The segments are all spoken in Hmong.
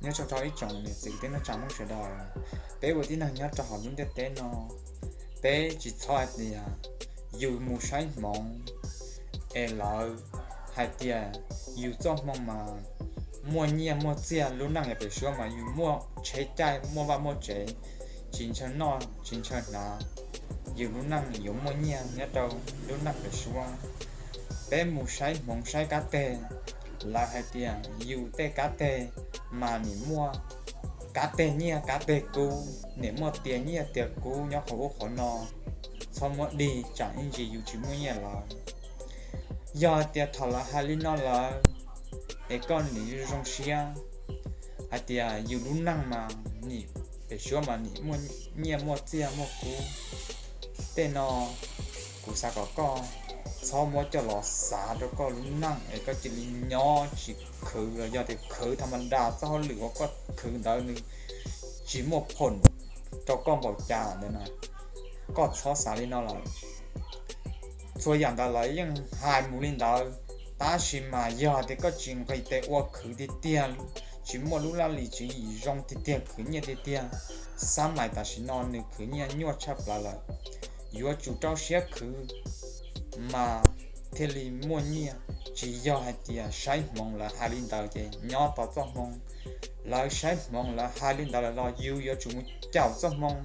Nyob zoo rau ib tsoom niam txiv kwv tij neej tsa Hmoob sawv daws, peb ua tib neeg nyob rau hauv lub ntiaj teb no, peb tsis txhob hais tias yus mus saib hmoov es lawv hais tias yus txoj hmoo mas muaj nyiaj muaj txiaj, lub neej yav pem suab mas yus muaj tsheb caij muaj vaj muaj tsev, tsis ntshaw noj tsis ntshaw hnav, yus lub neej yuav muaj nyiaj nyob rau lub neej pem suab. Peb mus saib hmoov saib kab teg, lawv hais tias yus tej kab teg mas nim muaj kab teg nyiaj kab teg kub, nim muaj tias nyiaj tias kub nyob qhov ub qhov no, txhob muab dig tsam ib ntsis yus tsis muaj nyiaj lawm. Yog hais tias thaum lawv hais li no lawm es koj nim zoo siab hais tias yus lub neej mas nim pem suab mas nim muaj nyiaj muaj txiaj muaj kub. Tej no kuv xav kom koj txhob muab coj los xav rau koj lub neej es koj cia li nyob tsis khwv los yog tias khwv tha ma da txoj hauj lwm uas koj khwv ntawd nws tsis muaj phoom rau koj npaum cas ntawd na, koj txhob xav li no lawm. Txhua yam ntawd lawv yeej hais mus li ntawd, tab sis mas yog tias koj tsis nqis tes ua khwv tiag tiag, tsis muaj lub laj lim tswv yim zoo tiag tiag khwv nyiaj tiag tiag, xab mais tam sim no nws khwv nyiaj nyuaj tshaj plaws lawm. Yuav tsum rau siab khwv mas thiaj li muaj nyiaj, tsis yog hais tias saib hmoov lawv hais li ntawd ces nyob tos txoj hmoo. Lawv saib hmoov lawv hais li ntawd lawm los yus yuav tsum mus caum txoj hmoo.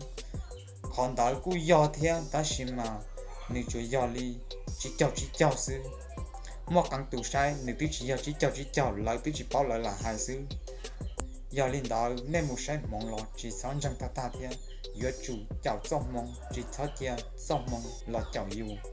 Qhov ntawd kuj yog thiab tab sis mas nws tsuas yog li tsib caug tsib caug xwb. Muaj qee tus saib nws twb tsis yog tsib caug tsib caug, lawv twb tsis paub lawv lam hais xwb. Yog li ntawd nej mus saib hmoov los tsis txhob ntseeg tag tag thiab, yuav tsum caum txoj hmoo tsis txhob cia txoj hmoo los caum yus.